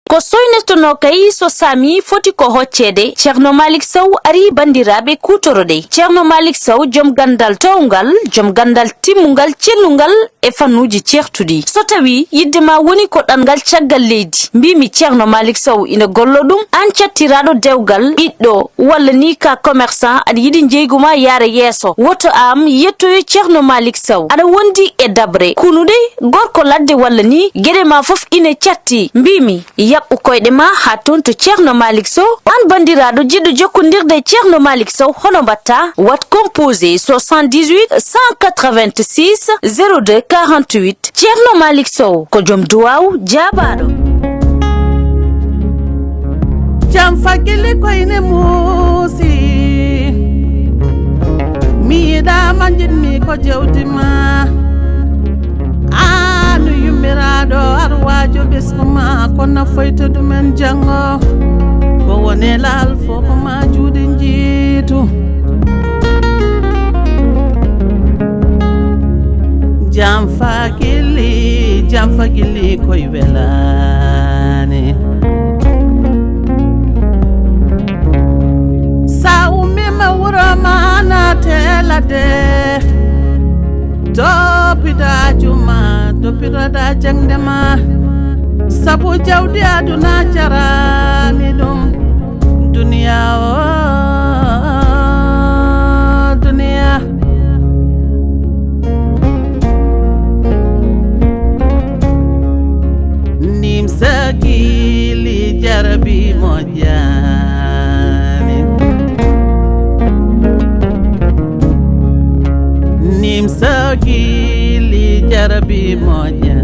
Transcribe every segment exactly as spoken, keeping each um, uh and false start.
Ko soynetonoo kay so saami foti ko hocceede, Ceerno Maalik Sow arii banndiraaɓe kuutoroɗe. Ceerno Maalik Sow, jom ganndal toowngal, jom ganndal timmungal, cellungal e fannuuji ceertuɗi. So tawii yiɗde ma woni ko ɗanngal caggal leydi, mbiimi Ceerno Maalik Sow ina gollo ɗum, aan cattiraaɗo dewgal, ɓiɗɗo, walla ni ka commerçant, aɗa yiɗi njeygu ma yaara yeeso, woto aan yettoyo Ceerno Maalik Sow. Aɗa wondi e daɓre, kunuɗe, gorko ladde walla ni, geɗe ma fof ina catti. Mbiimi, yaɓɓu koyɗe ma haa toon to Ceerno Maalik Sow. Aan banndiraaɗo jiɗɗo jokkondirde e Ceerno Maalik Sow, hono mbaɗtaa? Waɗ composé soixante-dix-huit cent quatre-vingt-six zéro deux quarante-huit. Ceerno Maalik Sow ko jom duwaaw jaabaaɗo. Jam fagili koyne muusi. Mi yiɗaama, njiɗmi ko jewdi ma. Aanu yummiraaɗo, ar waajo ɓesngu ma, ko nafoyta ɗumen janngo. Ko woni laal fof ko ma juuɗe njiitu. Jam fagili, jam fagili koye welaani. Sa ummiima wuro ma naate ladde, toppito haaju ma, toppitoɗa jaŋde ma. Sabu jawdi aduna jaraani ɗum. Duniya o, duniya. Nimsa gili jarabi moƴƴaani. Nimsa gili jarabi moƴƴaani.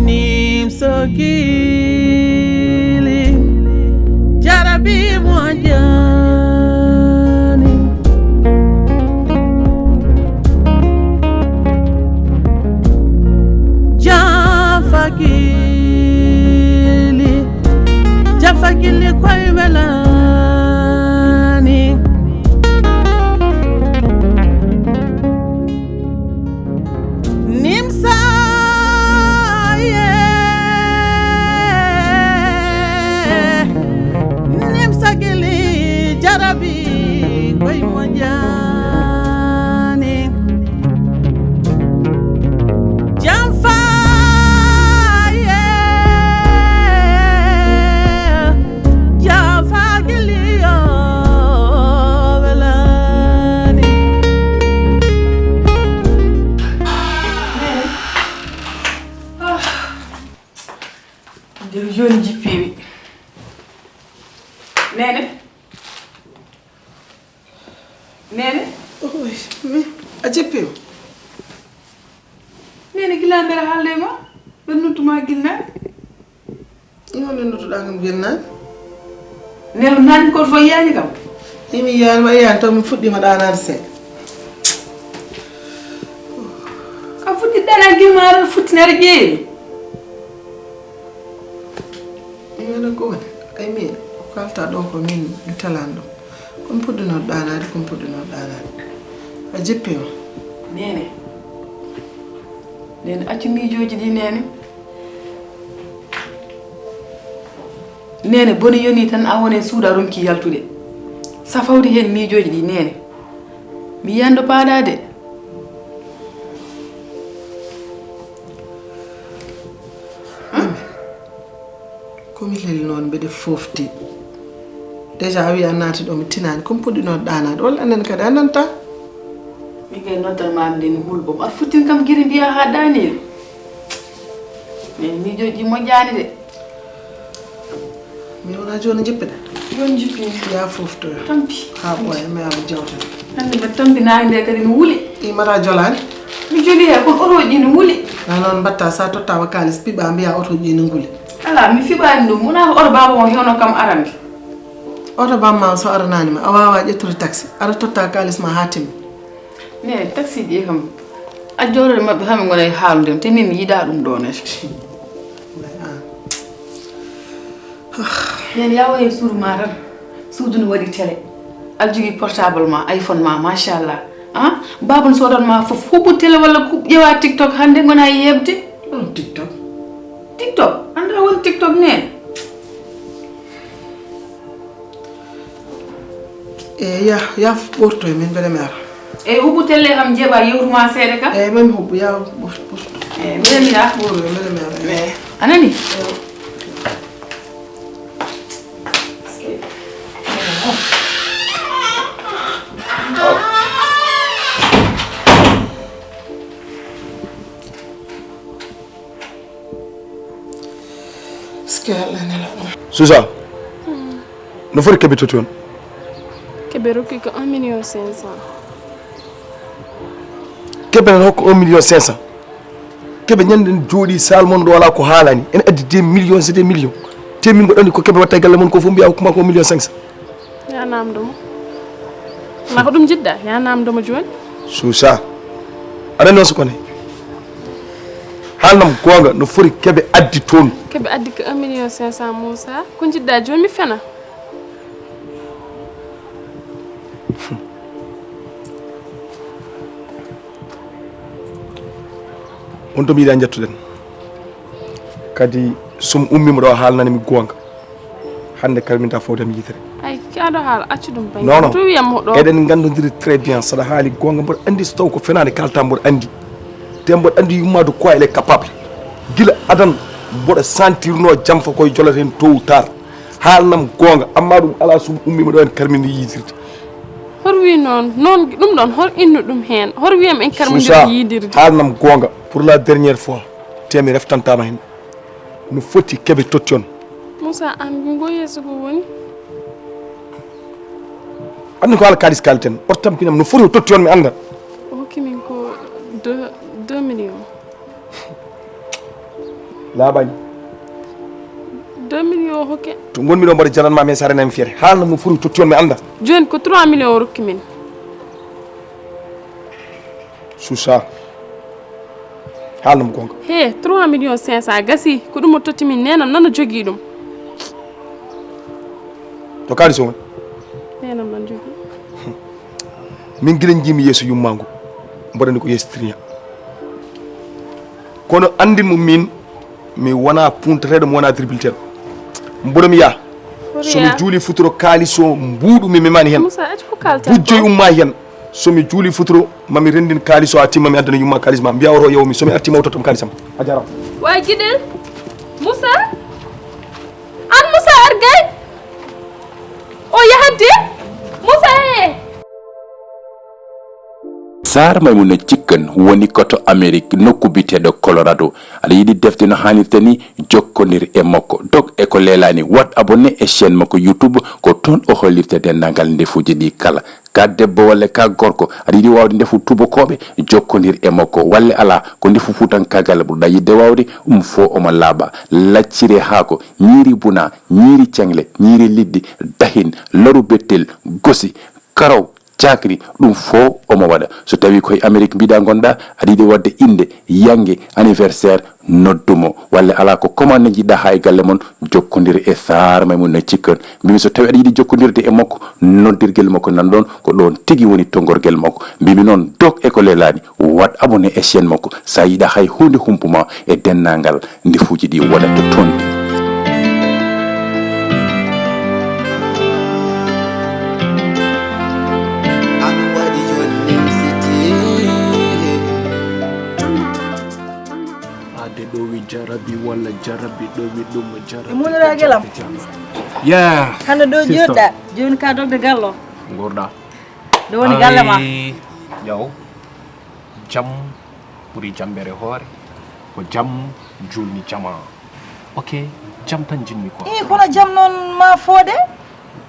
Nimsa gili jarabi moƴƴaani. Jafagili, jafagili koye welaani. Nimsa, yeah. Nimsa gili jarabi koye moƴƴaani. Jam fa, yeah. Jam fa gili yo welaani. Nde jooni jippiimi. Neene? Neene? Oy, mi, a jippiima? Neene, gila mbela haalde ma? Ɓe noddu ma gila naane? Ino nde nodduɗaa kam gila naane? Neene, naane ko fof yiyaani kam? Ni mi yiyaani ma, yiyaani taw mi fuɗɗiima ɗaanaade seeɗa. Kam fuɗɗi ɗaanaade gila ma aɗa futtinaade ƴeewi. Min wona ko woni? Ay, min ko kalta ɗo ko min mi talan ɗum. Ko mi puɗɗinoo ɗaanaade, ko mi puɗɗinoo ɗaanaade. A jippiima. Neene. Neene, accu miijooji ɗi, Neene. Neene, boni yoni tan a woni e suudu a ronki yaltude. Safawde heen miijooji ɗi, Neene. Mi yiyan ɗo paaɗaa de. Ko mi leli noon mbeɗe foofti. Déjà a wiyi a naati ɗo mi tinaani, ko mi puɗɗinoo ɗaanaade, walla anen kadi a nanta? Min kay noddal maa nde mi hulɓo. Aɗa futtin kam giri mbiyaa haa ɗaaniiɗo. Mais miijooji moƴƴaani de. Mi wona jooni jippiɗa? Jooni jippi. Ya foftoya. Tampi. Haa ɓooya, mi yaa mi jawta. Hannde mbaɗ tampi naange nde kadi no wuli. I mata jolaani? Mi joli he, kono otoji ɗi no wuli. Na noon mbaɗta, sa tottaama kaalis, piɓa mbiya otoji ɗi no nguli. Alaa, mi fiɓaani ɗum. Wonaa ko oto baaba o hewno kam arande. Oto bamma o so aranaani ma, a waawaa ƴettude taxi. Aɗa totta kaalis ma haa timmi. Ne, taxi ji kam, a jooɗoɗo maɓɓe kam ɓe ngona e haalude, te min mi yiɗaa ɗum ɗo ne. Way aan. Nen yaa waye suudu ma tan, suudu no waɗi télé. Aɗa jogii portable ma, iPhone ma, machallah. Ah, baaba no soodan ma fof, huɓɓu télé walla ku-, ƴeewa TikTok hannde ngona e yeeɓde. Ɗum TikTok. TikTok? Anndaa won TikTok neen? E ya, ya ɓorto e min mbele mi ara. E huɓɓu telle kam jeeɓa yewru ma seeɗa ka? E men huɓɓu ya ɓorto, ɓorto. E mbele mi ara. Ɓorto e mbele mi ara. E. A nani? E. Susa, no foti Kebe totti on? Kebe rokki ko un million cinq cent. Kebe nan hokko un million cinq cent. Kebe ñande en jooɗi salle mon ɗo alaa ko haalani. En addi des millions et des millions. Te min mboɗo anndi ko Kebe watta e galle mon ko fof mbiya hokkuma ko un million cinq cent. Ya namdo mo. Ma ko ɗum jiɗɗa, ya namdo mo jooni. Susa. Aɗa anndi on sukone? Haalnam goonga no foti Kebe addi toon. Kebe addi ko un million cinq cent Moussa. Ko jiɗɗa jooni mi fena? On to mi yiɗa njettuɗen. Kadi so mi ummiima ɗo haalnani mi goonga. Hannde kadi min ta fawde mi yitere. Ay, kaɗo haala, accu ɗum bannge. Non, non. To wiyam mo ɗo. Eɗen nganndondiri très bien. Saɗa haali goonga mboɗo anndi so taw ko fenaande kalta mboɗo anndi. Te mboɗo anndi yumma de quoi elle est capable. Gila adan mboɗo sentirno jam fa koye jolata heen tôt ou tard. Haalnam goonga, amma ɗum alaa so mi ummiima ɗo en karmini yiidirde. Hoto wi noon, noon ɗum ɗoon, hoto innu ɗum heen. Hoto wiyam en karmondiri yiidirde. Haalnam goonga, pour la dernière fois, te mi reftantaama heen. No foti Kebe totti on. Moussa, aan ngo yeeso ko woni? Anndi ko haala kaalis kaalten, oto tampinam, no foti o totti on mi annda. O hokki min ko deux, deux millions. Laaɓaani. Deux millions o hokke. To ngonmi ɗo mboɗo jalanma min sare nami fiyete. Haalnam no foti o totti on mi annda. Jooni ko trois millions o rokki min. Susa. Haalnam goonga. He, trois millions cinq cent gasi. Ko ɗum o totti min, neenam nana jogii ɗum. To kaalis o woni? Neenam nana jogii. Min gila njiimi yeeso yumma ngo. Mboɗo anndi ko yeeso trian. Kono anndin mo min, mi wona puntateeɗo, mi wona tribilteeɗo. Mboɗo mi yaha. So mi juuli futuro kaalis o mbuuɗu mi memani heen. Moussa, accu ko kalten ko. Bujjoy umma heen. So mi juuli futuro, mami renndin kaalis o haa timma mi addana yumma kaalis ma. Mbiya oto yewo mi, so mi arti mawtotam kaalis am. A jaaraama. Wa giɗel. Moussa? Aan Moussa ar gay? O yahadde? Moussa e! Saar Maymuna Cikkan woni ko to Amerik, nokku biyeteeɗo Colorado. Aɗa yiɗi defde no haanirta ni? Jokkondir e makko. Dog e ko leelaani, waɗ abonné e chaîne makko YouTube, ko toon o hollirta denndaangal ndefuuji ɗi kala. Ka debbo walla ka gorko, aɗa yiɗi waawde ndefu tubakooɓe? Jokkondir e makko. Walla alaa, ko ndefu fuutankaagal ɓurɗa yiɗde waawde? Ɗum fof omo laaɓa. Lacciri haako, ñiiri buna, ñiiri ceŋle, ñiiri liɗɗi, dahin, laru bettel, gosi, karaw, cakri, ɗum fof omo waɗa. So tawii ko e Amerik mbiɗa ngonɗa, aɗa yiɗi waɗde innde, yannge, anniversaire, noddu mo. Walla alaa, ko commande njiɗɗa haa e galle mon, jokkondir e Saar Maymuna Cikkan. Mbimi so tawii aɗa yiɗi jokkondirde e makko, noddirgel makko nan ɗoon, ko ɗoon tigi woni tonngorgel makko. Mbimi noon, dog e ko leelaani, waɗ abonné e chaîne makko. So a yiɗa hay huunde humpuma e denndaangal ndefuuji ɗi waɗata toon ɗi. An waɗi jonnimsiti. Ade ɗowi jarabi walla jarabi ɗowi ɗum jarabi. E munira gelam. Yeah. Hande ɗo sister. Joɗɗa, joni ka dogde gallo. Ngorɗa. Ɗo woni galle ma. Ay, yaw. Jam ɓuri jambere hoore. Ko jam julni jama. Ok, jam tan jinmi ko. Ii, kono jam noon ma foode?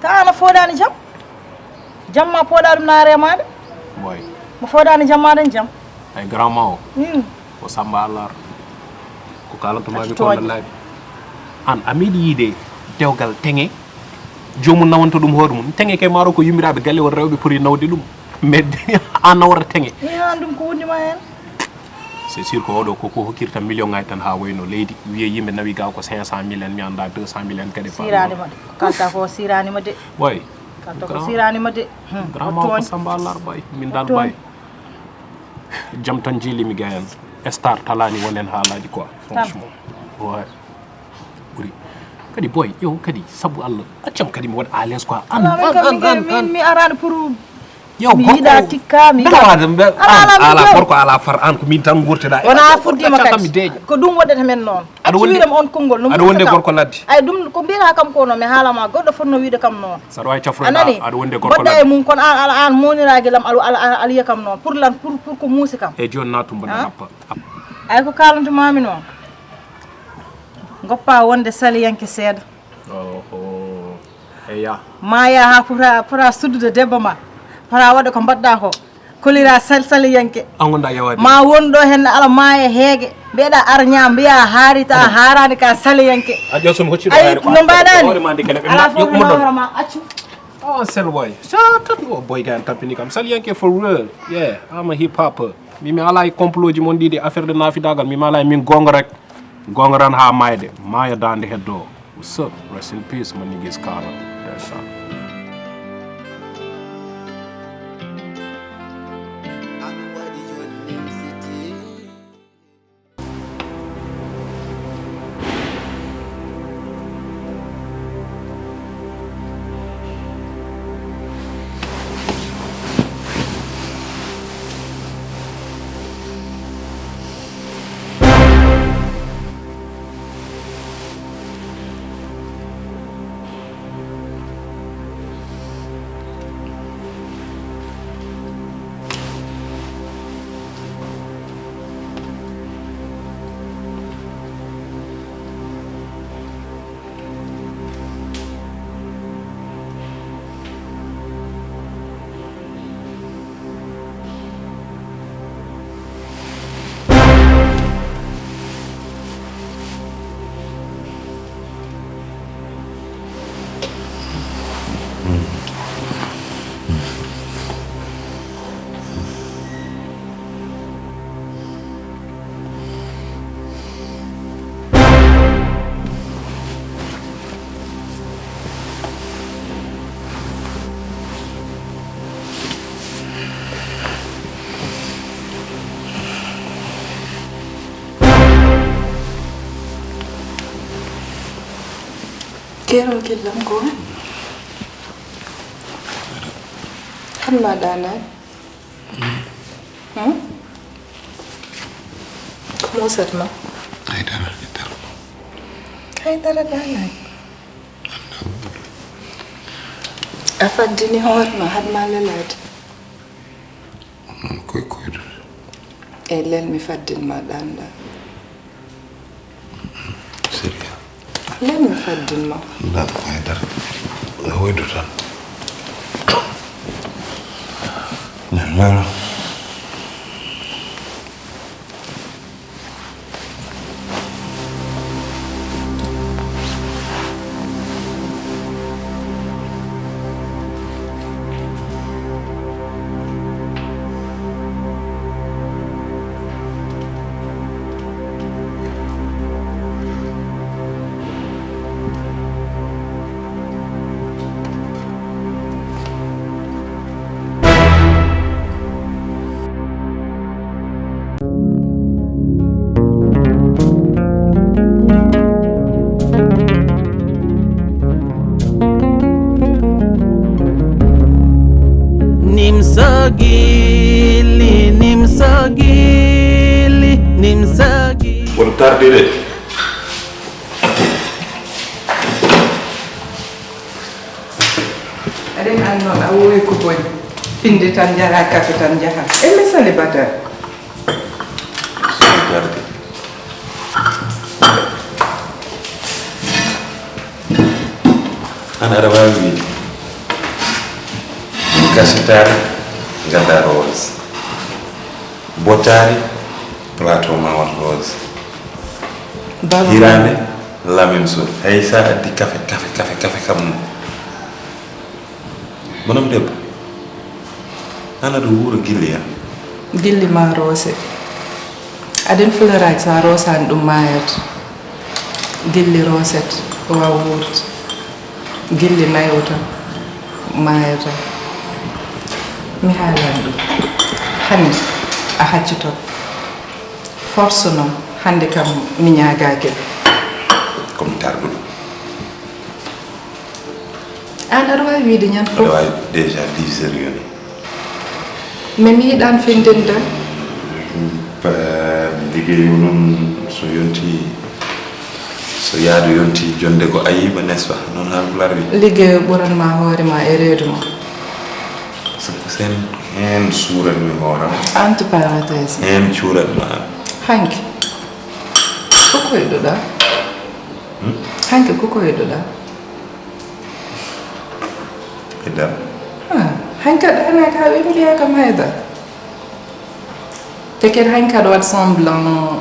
Ta an a foodaani jam? Jam ma pooɗa ɗum na remaade? Boy. Mo foodaani jam ma dañ jam. Ay grand ma o. Hmm. Ko Samba Alar. Ko kalantuma mi ko lallaaɓe. An a meeɗi yiide dewgal teŋe. Joomum nawanta ɗum hoore mum. Teŋe kay maaro ko yummiraaɓe galle won rewɓe poti nawde ɗum. Mais an nawata teŋe. Ii, an ɗum ko wonndi ma heen? C'est sûr ko oɗo ko, ko hokkirta million ngaji tan ha wayno leydi. Wiye yimɓe nawi ga ko cinq cent mille en, mi anda deux cent mille en kadi. Sirani ma de. Kalta ko sirani ma de. Boy. Kalta ko sirani ma de. Hmm, grand ma ko Samba Alar bay. Min dal bay. Jam tan jili mi gayan. Star talani wonen haalaji quoi, franchement. Ouais. Ɓuri. Kadi boy, yo kadi sabu Allah, accam kadi mi waɗa à l'aise quoi. An, Ala, min an, kam, an, min kam, an, min, an. Mi araani pour Yo mi gorko. Yiɗa tikka, mi Mbeɗa yiɗa. Waade mbe. Ala, ala, Ala mi gorko ala far an ko min tan gorteɗa. Wona fuddima Acca kadi. Mi deeƴa. Ko ɗum waɗata men noon. Aɗa wondi Acciwirem on konngol no Aɗa wondi gorko ladde. Ay ɗum ko mbiyata kam ko noon mi haalama goɗɗo fotno wiide kam noon. Saɗa wawi A nani? Aɗa wondi gorko Mbaɗɗa e ladde. Mum kono an ala an moniraji lam aɗa ala an aliya kam noon pour lan pour pour ko muusi kam. E joni natum mbaɗa nappa. Ay ko kalantumami noon. Goppa wonde saliyanke seeɗa. Oho. Eya. Ma yaha pota pota suddude debbo ma. Pota waɗa ko mbaɗɗa ko. Kolira sal saliyanke. An wonda yawade. Ma won ɗo hen ala ma e heege. Mbiyeɗa ar ñaam mbiya haari ta haarani ka saliyanke. A ƴeew somi hocci ɗo Ay hayre ko no mbaɗani. Hoore ma ndi kene ɓe Ala ma- fof yo mi ummo ɗon. Nawrama accu. Oh, sel boy. Sa tan o boy gan tampini kam. Saliyanke for real. Yeah, I'm a hip hopper. Mimi ala e complot ji mon ɗiɗi affaire de nafidagal. Mimi ala e min gonga rek. Gonga ran ha mayde. Maya dande heddo. What's up? Rest in peace, my niggas Kano. That's up. Keerol gillam ko woni? Hannaa ɗaanaani? Hmm? Ko muusat ma? Haydara, haydara. Haydara ɗaanaani? A faddini hoore ma haɗ ma lelaade? Ɗum noon koy koyɗo. Eyi lel mi faddin ma ɗaanɗa. Sérieux. Lel mi faddin ma. Ɗaanɗa haydara. A hoydu tan. Lelo. Nimsa gilli, nimsa gilli, nimsa gilli. Woto tarde de. Aɗen anndi noon a woowi ko boni. Finde tan njaraa, kafe tan njahaa. E mi célibataire. Soo gardi. An aɗa waawi wiide. Gasitaare, gaddaa rose. Bottaari, plateau ma won rose. Hiraande, la même chose. Hay so a addi kafe, kafe, kafe, kafe kam noon. Bonam debbo, an aɗa wuura gilli ya? Gilli ma roose. Aɗen fleuraaji so a roosaani ɗum maayat. Gilli rooset, o waawa wuurde. Gilli naywata, maayata. Mi haalan ɗum. Hani a haccoto. Force noon, hannde kam mi ñaagaaki. Ko mi tarduɗo. Aan aɗa waawi wiyde ñande Aɗa fof. Waawi déjà dix heures yoni. Mais mi yiɗaan findinde. Pa- mi liggey o noon so yonti so yaadu yonti jonde ko ayiba, n'est-ce pas? Noon haalpulaar wi. Liggey o ɓuran ma hoore ma e reedu ma. Sen heen suurat mi hooram. Entre parenthèse. Heen cuurat ma. Hanki ko koyɗuɗa? Hanki ko koyɗuɗa? Ɓe dal. Ah, hanki aɗa ana ka ɓe mbiya kam hayda. Te kadi hanki aɗa waɗ semblant.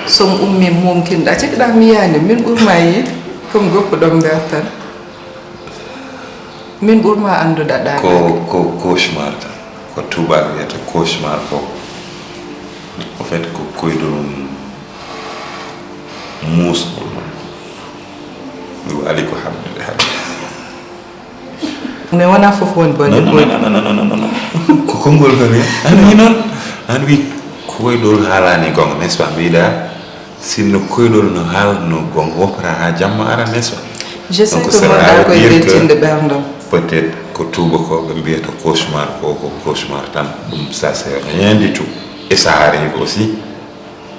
Son ummi mumkinɗa cikɗa mi yani min ɓurma yiide. Comme goppuɗon mbertan. Min ɓurma anndude ɗa. Ko ko cauchemar tan. Ko tubaak wiyata cauchemar ko. En fait ko koydol muusgol. Ɗum ali ko habdude habdude. Mais wona fof woni bonde koyɗi. Ko konngol ko mi an wi noon an wi koyɗol haalani gonga, n'est-ce pas? Mbiɗa sinno koyɗol no haalno gonga woppata ha jamma ara, n'est-ce pas? Je sais que mon ɗa koye weltinde ɓerndam. Peut-être ko tuuba ko ɓe mbiyata cauchemar ko ko cauchemar tan. Ɗum ça c'est rien du tout. Et ça arrive aussi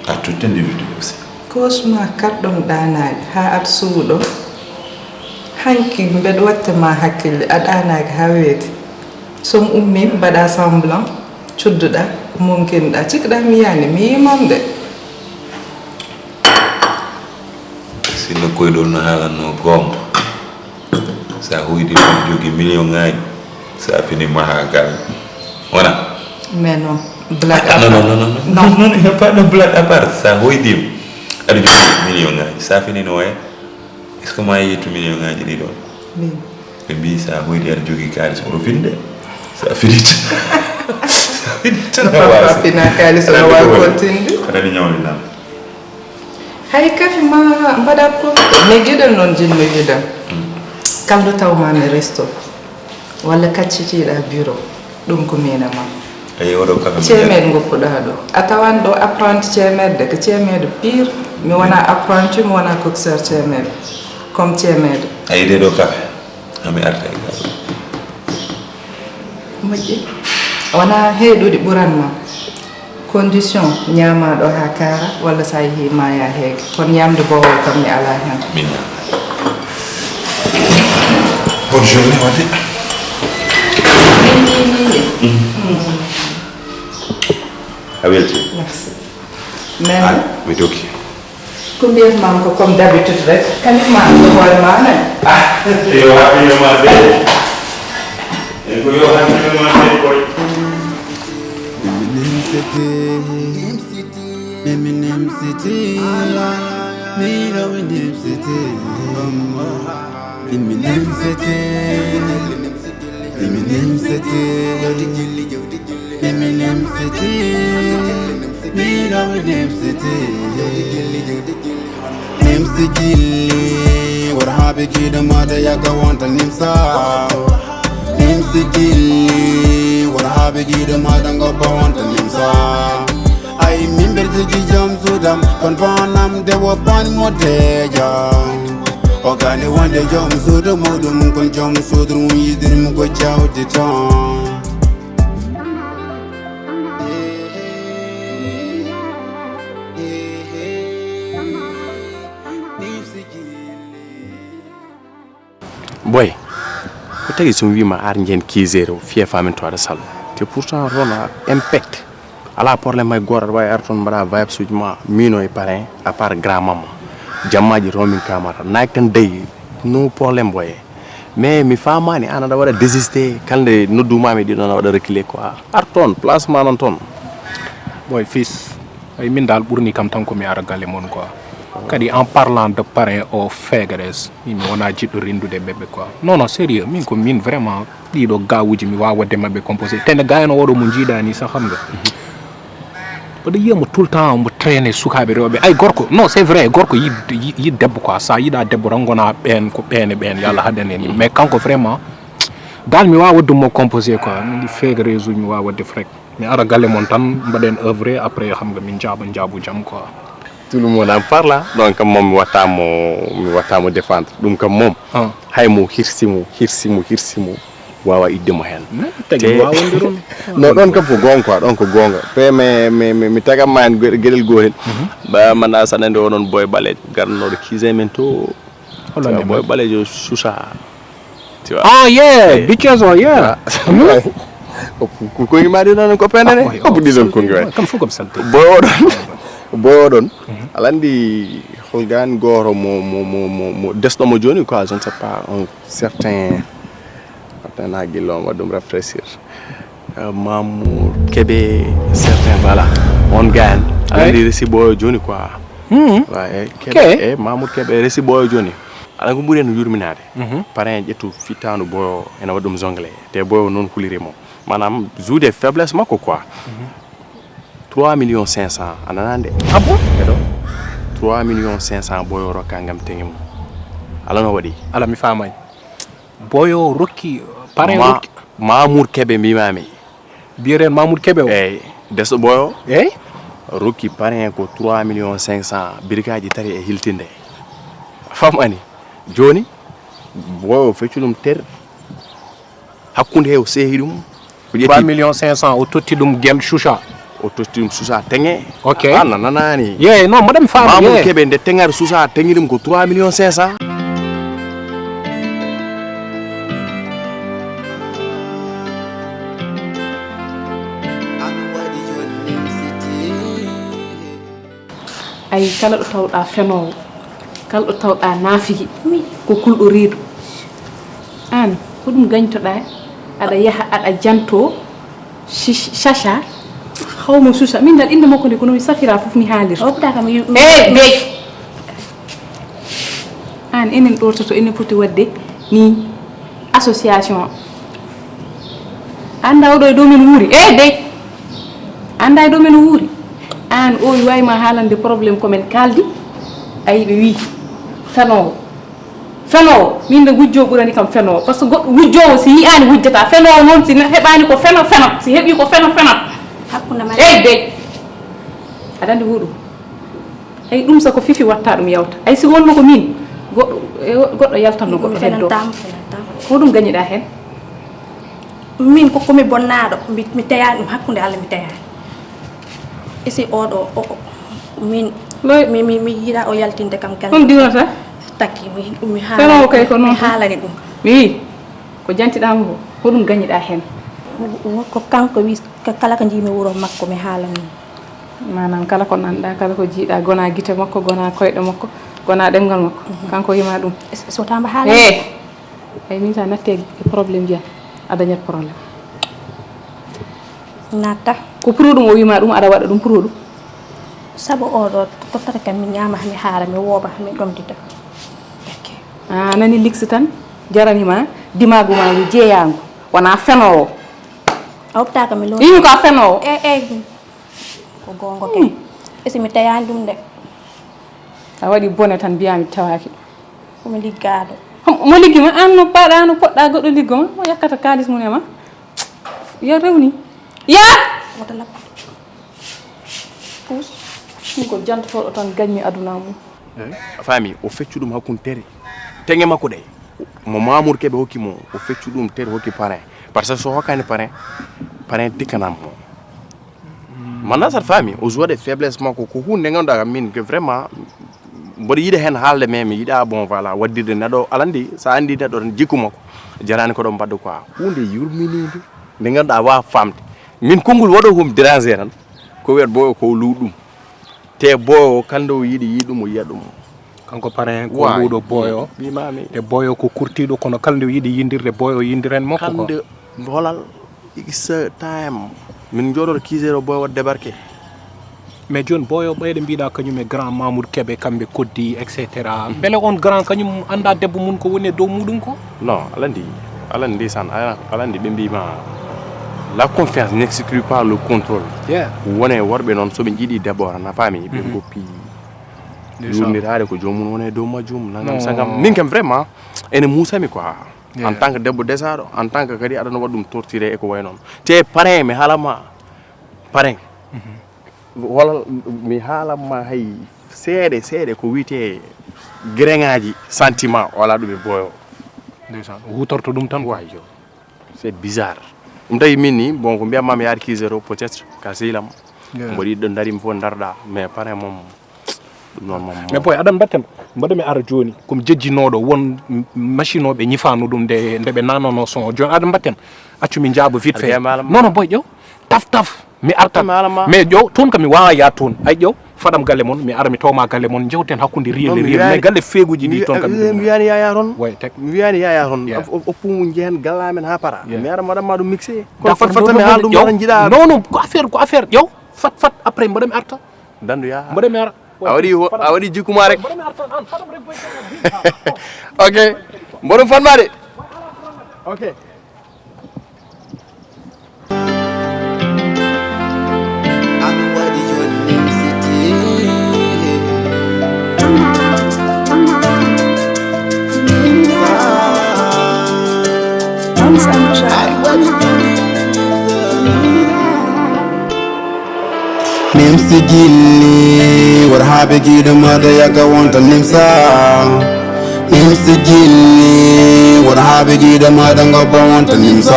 à tout individu aussi. Cauchemar karɗum ɗaanaaki haa aɗa suuɗo. Hanki mbeɗa waɗta ma hakkille a ɗaanaaki haa weeti. So mi ummii mbaɗa semblant cudduɗa mumkinɗa cikɗa mi yani mi yimam de. Sinno koyɗol no haalanno goonga. Sa hoydi ɗum jogi million ngaji sa fini maha gal wona. Mais non blague à Non, non, part. Non, non, non, non, il n'y a pas de blague à part. Sa hoydi aɗa jogi million ngaji sa fini no waya. Est ce que ma yeytu million ngaji ɗi ɗon? Oui. Ɓe mbi sa hoydi aɗa jogi kalis oto finde. Sa finit sa finit No papa fina kalis no wawi continde. Aɗani ñawlinam. Hay kafe ma mbaɗat ko mais geɗel noon jinno yiɗam. Kalɗo tawmami resto walla kaccitiɗa bureau ɗum ko mina ma. Ayi oɗo kafe mo Ceemeɗe goppuɗa ɗo a tawan ɗo apprenti ceemeɗe de ko ceemeɗe pire. Mi wona apprenti mi wona coxeur ceemeɗe comme ceemeɗe. Ayi de ɗo kafe ami arta e gal. Moƴƴi wona heeɗuɗi ɓuran ma. Condition ñaamaɗo ha kaara walla sa yeehi maya heege kono ñamde bowol kam mi ala hen. Min ñaama. Bonne journée wadde. A welti. Merci. Ah, Mais mi doki. Ko mbiyat ma ko comme d'habitude rek kañum ma ko hoore ma ne. Yo hakkille ma de. E ko yo hakkille ma de koy. Eminem City. Eminem City. Me love Eminem City. Eminem City. Eminem City. Eminem City. Me love Eminem City. Nimsi gilli, what happened to the mother yaka wanta nimsa. Nimsi gilli, what happened to the mother ngopa wanta nimsa. Ay mimber jigi jam sudam, kon panam de wo pan moteja. O gani wande jom sudu mudum, kon jom sudu yidir mu go jawdi tan. Boy, ko tagi so mi wima ar njen kisere o fiya famin to aɗa sal. Te pourtant rona impact ala problème hay goto aɗa wawi ar toon mbaɗa vibes uji ma mino e parrain à part grand maman. Jammaji to min kamata naki tan dayi no problème boye. Mais mi famani an aɗa waɗa désisté kalde noddumami ɗiɗon aɗa waɗa reculé quoi. Ar toon place ma non toon. Boy fils, ay min dal ɓurni kam tan ko mi ara galle mon quoi. Kadi en parlant de parrain o fegares min mi wona jiɗɗo rendude ɓeɓɓe quoi. Non non sérieux min ko min vraiment ɗiɗo gawuji mi wawa wadde mabɓe composé tende gayano oɗo mo jiiɗani sa xam nga. Oɗo yiya mo tout le temps mo traine sukaɓe rewɓe ay gorko non c'est vrai gorko yi yi debbo quoi sa yiɗa debbo tan gona ɓen ko ɓen e ɓen yo allah haɗan en mais kanko vraiment dal mi wawa wadde mo composé quoi min ɗi fegares uji mi wawa wadde frek. Mi ara galle mon tan, mbaɗen œuvre, après xam nga min jaaɓa njaabu jam quoi. Tout le monde en parle. Donc moom mi watta mo mi watta mo défendre, ɗum kam moom. Ah. Hay mo hirsi mo hirsi mo hirsi mo wawa idde mo hen. Tagi wawonde ɗum. Non, ɗon kam ko gonga quoi, ɗon ko gonga pe mais mais mais mi tagama hen geɗel gotel. Ba mana sanande onon boy ɓalejo garnoɗo kise men to. Holande Boy ɓalejo susa. Oh yeah, bitches oh yeah. Ko koygi ma ɗi noon ko pendane. Hoppu ɗi ɗon koygi waɗi. Kam fof kam salte. Boy oɗon boy oɗon aɗa anndi holgan goto mo mo mo mo mo desɗomo joni quoi, je ne sais pas, un certain certain ha gillon waɗ ɗum réfléchir. Euh, Mamour Kébé, certain voilà, on gagne. Aɗa anndi resi boyo joni quoi. Wa e Kébé e Mamour Kébé resi boyo joni. Aɗa ko ɓuri en yurminade. Paren ƴettu fittandu boyo ene waɗi ɗum jongle te boyo noon huliri mo, manam joude faiblesse makko quoi. Trois millions cinq cents a nanande. Ah bon? Eɗo trois millions cinq cents boyo rokka ngam teŋe mum. Ala no waɗi? Ala mi famani. Boyo rokki paren Ma- rokki. Mamour Kébé mbimami. Mbiyeten Mamour Kébé o. Eyyi, desɗo boyo. Eyyi. Rokki paren ko trois millions cinq cents birkaji tati e hiltinde. Famani? Joni boyo feccu ɗum ter hakkunde he o seehi ɗum. O ƴetti trois millions cinq cents o totti ɗum gel choucha. O totti ɗum susa teŋe. Ok. A nanani? Ye non mbaɗa mi faama. Mamour Ye. Kébé nde teŋari susa teŋi ɗum ko trois millions cinq cents. Ay kala ɗo tawɗa fenoowo, kala ɗo tawɗa naafigi, ko kulɗo reedu. Aan ko ɗum gañtoɗa? Aɗa yaha aɗa janto chacha. Hawmo susa min dal innde makko nde kono mi safira fof mi haalirta. Hokkata kam. Eyi dey. Aan enen ɗortoto enen foti waɗde ni association. Annda oɗo e dow men wuuri e dey. Annda e dow men wuuri. Aan o wawi ma haalande probléme ko men kaldi. Ayi ɓe wi fenoowo fenoowo min de wujjo ɓurani kam fenoowo par ce que goɗɗo wujjowo si yi'ani wujjata fenoowo noon si heɓani ko feno feno si heɓi ko feno feno. Hakkunde ma. Eyi dey. Aɗa anndi huɗum. Ay ɗum sa ko fifi watta ɗum yawta ay si wonno ko min goɗɗo e goɗɗo yaltanno goɗɗo heddo. Ko ɗum gañiɗa hen? Min ko komi bonnaɗo mi teyani ɗum hakkunde allah mi teyani. Isi oɗo min mi mi yiɗa o yaltinde kam gal ɗum diwnata. Takki mi ɗum mi haalani kay ko noon haalani ɗum. Mi wi ko jantiɗama ko ko ɗum gañiɗa hen? Ko kanko wi kala ko jiimi wuro makko mi haalani. Manam kala ko nanɗa kala ko jiiɗa gona guite makko gona koyɗe makko gona ɗemgal makko kanko wima ɗum. So tamba haala. E ay min sa natti e problème jiya a dañat problème. Natta. Ko pour ɗum o wima ɗum aɗa waɗa ɗum pour ɗum? Sabu oɗo tottata kam mi ñama hami haara mi wooba hami ɗomdita. A nani lix tan jaranima dimagu ma ngu jeeyangu wona fenowo. A optaka mi lo. Inu ka fenowo. E e ko gongo ke. Esi mi tayani ɗum de. A waɗi bone tan mbiyami tawaki. Komi liggaɗo. Mo liggi ma an no paɗa no poɗɗa goɗɗo liggo ma mo yakkata kalis mum e ma. Ya rewni ya. Wota lappa. Pus ɗum ko jantotoɗo tan gañmi aduna mum. A faami o feccu ɗum hakkunde tere teŋe makko ɗe mo mamour keɓe hokki mo o feccu ɗum tere hokki parin. Par ce que so hokkani parin parin tikkanam mo. Manna saɗa faami o joue de faiblesse makko ko hunde nde ngannduɗaa kam min que vraiment mboɗo yiɗa heen haalde mais mi yiɗa bon voilà waddirde neɗɗo alanndi so a anndi neɗɗo tan jikku makko jarani ko ɗo mbaɗɗo quoi hunde yurminiinde nde ngannduɗaa waawa faamde. Min konngol waɗo komi déranger tan ko wiyat boyo ko luuɗ ɗum te boyo o kala nde o yiɗi yiɗ ɗum o yiyat ɗum. Kanko parin ko luuɗo boyo. Ɓimami. Te boyo ko kurtiɗo kono kala nde o yiɗi yindirde boyo o yindiran makko ko. Kande holal it's time min jooɗoto kisero boyo waɗa débarqué. Mais joni boyo ɓeyɗo mbiɗa kañum e grand mamoud keɓe kamɓe koddi et cetera beele on grand kañum anda debbo mum ko woni e dow muɗum ko. Non alandi alandi san alandi ɓe mbima la confiance n'exclut pas le contrôle. Wone worɓe noon soɓe jiiɗi debbo tan a faami ɓe goppi. Yurnitaade ko joomum woni e dow majjum nangam sangam min kam vraiment ene muusami quoi. En tant que debbo desaɗo en tant que kadi aɗana waɗa ɗum torturé e ko way noon te parin mi haalama. Paren. Wala mi haalan ma hay seeɗe seeɗe ko wiyetee gereŋaaji sentiment, wala ɗum e boyo. Ndeysaan, huutorto ɗum tan quoi. C'est bizarre. Ɗum tawi min ni, bon, ko mbiyatma mi yaade kiisere o, peut-être ka sehil am. Mboɗo yiɗi ɗo darimi fof darɗa, mais pare moom ɗum noon moom. Mais boy, aɗa mbatten, mbaɗa mi ara jooni, komi jejjinooɗo, won machinooɓe ñifaano ɗum nde nde ɓe nanano son o. Jooni aɗa mbatten, accu mi njaaba vite fait. Non non boy, ƴeew, taf taf, mi artan. Mais ƴeew, toon kam mi waawa yaade toon. Ay ƴeew, faɗam galle mon, mi ara mi tawma galle mon, njewten hakkunde riyel e riyel. Mais galle feeguuji ɗi toon kam mi wiyani yaya toon. Way tek. Mi wiyani yaya toon. Oppu mu njehen galla men ha para. Mi ara mbaɗanma ɗum mixé. Kono fat fat mi haal ɗum ɗo jiɗa. Non non, ko affaire, ko affaire, ƴeew, fat fat, après mbaɗa mi arta. Dandu ya. Mbaɗa mi ara. A waɗi a waɗi jikkuma rek. Ok. Mboɗo fanmade. Ok. Nimsi gilli, wor habe giɗo mada yaka wonta nimsa. Nimsi gilli, wor habe giɗo mada ngobba wonta nimsa.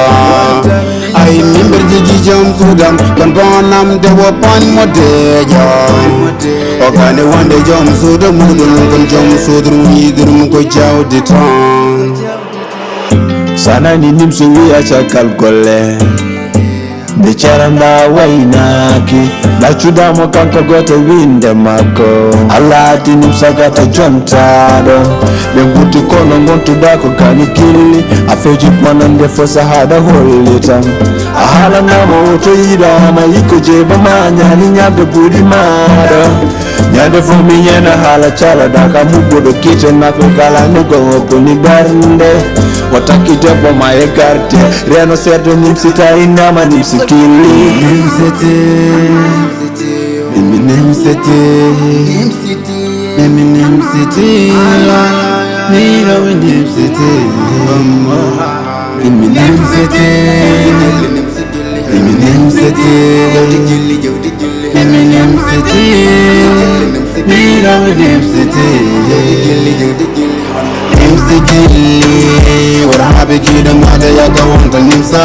Ay mimber jigi jom sudam, kon bonam de wo pan mo dejo. O kane wonde jom sudo mudum, kon jom sudur mu yidur mu ko jawdi ton. Sanani nimsi wiya cakal golle. Nde caranda waynaaki, ɗaccudamo kanko goto winde makko. Allah addi nimsa gata jontaɗo. Ɓe gurti kono gontuɗa ko kani gilli. Afeji bonande fo sahaɗa holli tan. A haalanama o to yiɗama yikko jeeba ma ñaani ñande buuɗi maɗa. Ñande fo mi ñana haala calaɗa ka mubbuɗo kite nafe kala ni go boni bernde. O takki debbo ma e garte. Reno serdo nimsi ta innama nimsi killi. Nimsete. Mimi nimsete. Mimi nimsete. Mira we nimsete. Mimi nimsete. Mimi nimsete. Mimi nimsete. Mira we nimsete. Nimsi gilli, wor habe giɗo mada yaka wonta nimsa.